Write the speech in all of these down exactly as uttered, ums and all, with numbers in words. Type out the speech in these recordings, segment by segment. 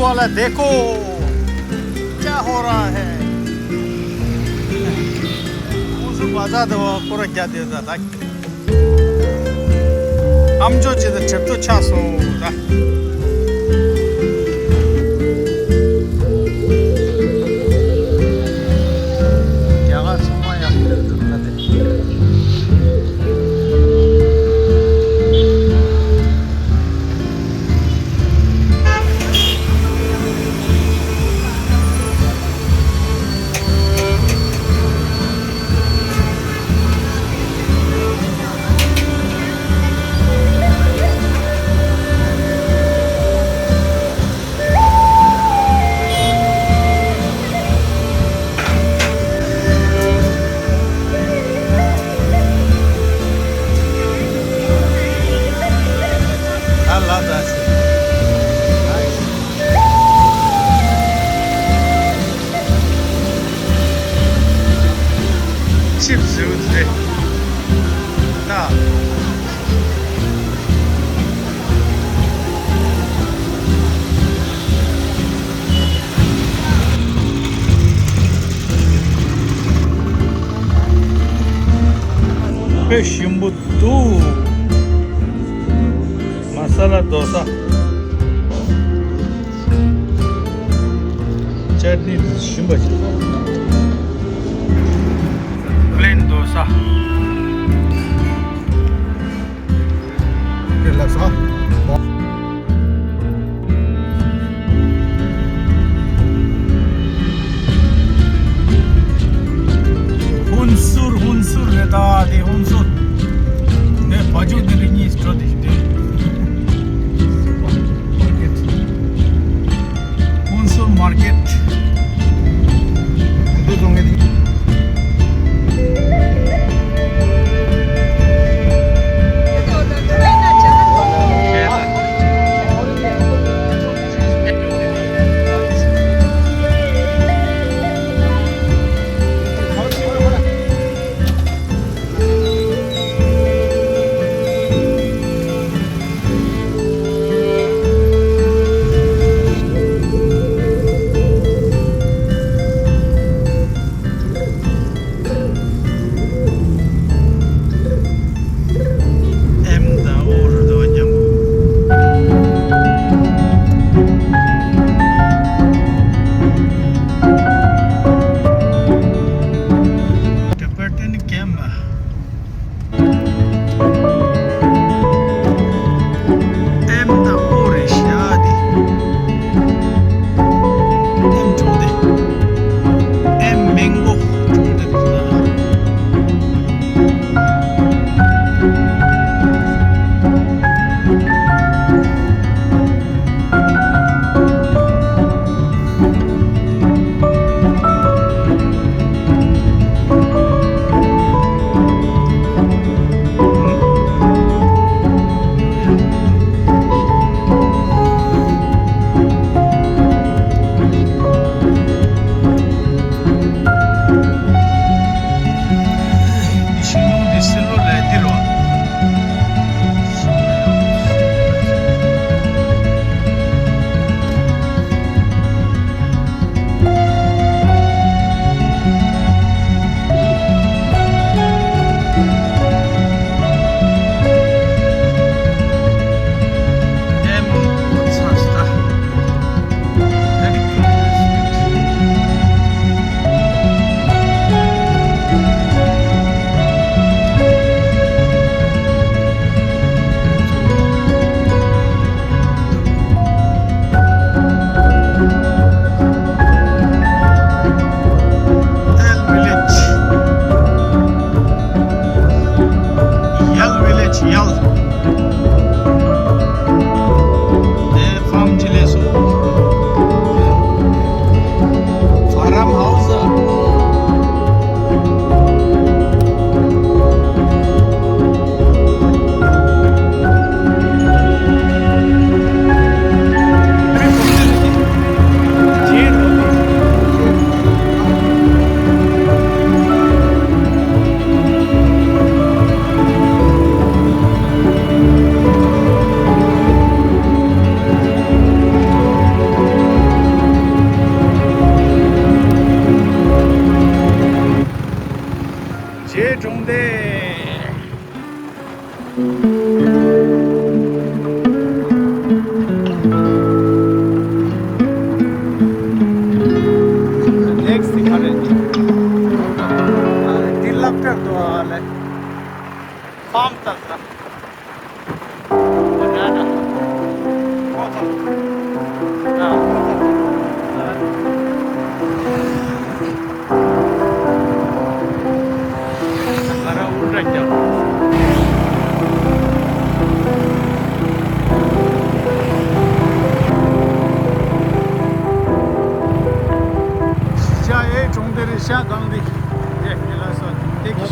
वाला देखो, क्या हो रहा है? ཁོང་ཚོ་བ་ཛ་དེ་བ་ཁོ་ར་རྒྱ་དེ་ད་ད། ཨམ་ཅོག་ཅིག་དང་གྲིབ་ཏོ་ཆགས་སོང་ད། རྒྱ་གར་ཚང་མ་ཡག་པོ་འདུག་ད་དེ། ཆིབས་བཟོས་རེད་ད། དཔེ་ཞིམ་པོ་འདུག་མ་ས་ལ་རྡོ་ས། ཅར་ནི་དེ་ཞིམ་པ་ཞིག Plain dosa. དེ་ལ་ས། ཧུན་སུར་ཧུན་སུར་རེད་ད་དེ་ཧུན་སུར། དེ་བ་ཇུ་དེ་རིགས་གཉིས་འགྲོ་དེ་ཞིག་དེ། Hunsur Market. M དང་O རུ་འདུག་པ་མཉམ་པོ། Tibetan camp. M དང་O རེད་ཤག་དེ། M གྲོང་སྡེ། M mango གྲོང་སྡེ་རེད་ཤག་ཤིང་སྡོང་འདི་སིལ་བ་ལས་འདི་རོ། L village. Yal village, Yal. དེ་ཕམ་ཅི་ལས་སོ། Farm house. ནེག་སི་ཊི་ག་རེ་རེད། ཨ། འདི་སློབ་གྲྭ་འདུག་ཨ་ལེ། ཕམ་ཙག་ཙག་ཤ་ཨེ་གྲོང་སྡེ་རེད་ཤག་སྒང་འདི། ཡེ་ཡེ་ལ་སོ་དེ་གི།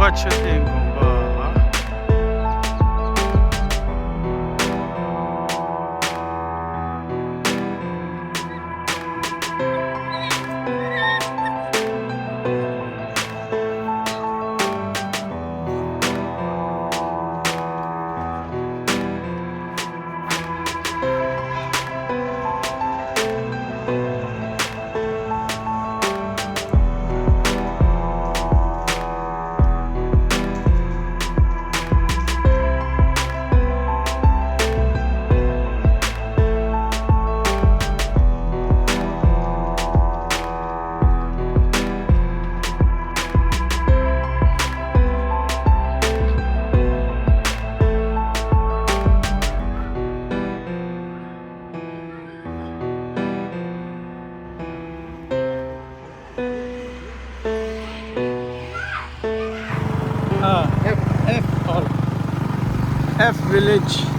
མཆོད་རྟེན་དགོན་པ། F, F hall. F village.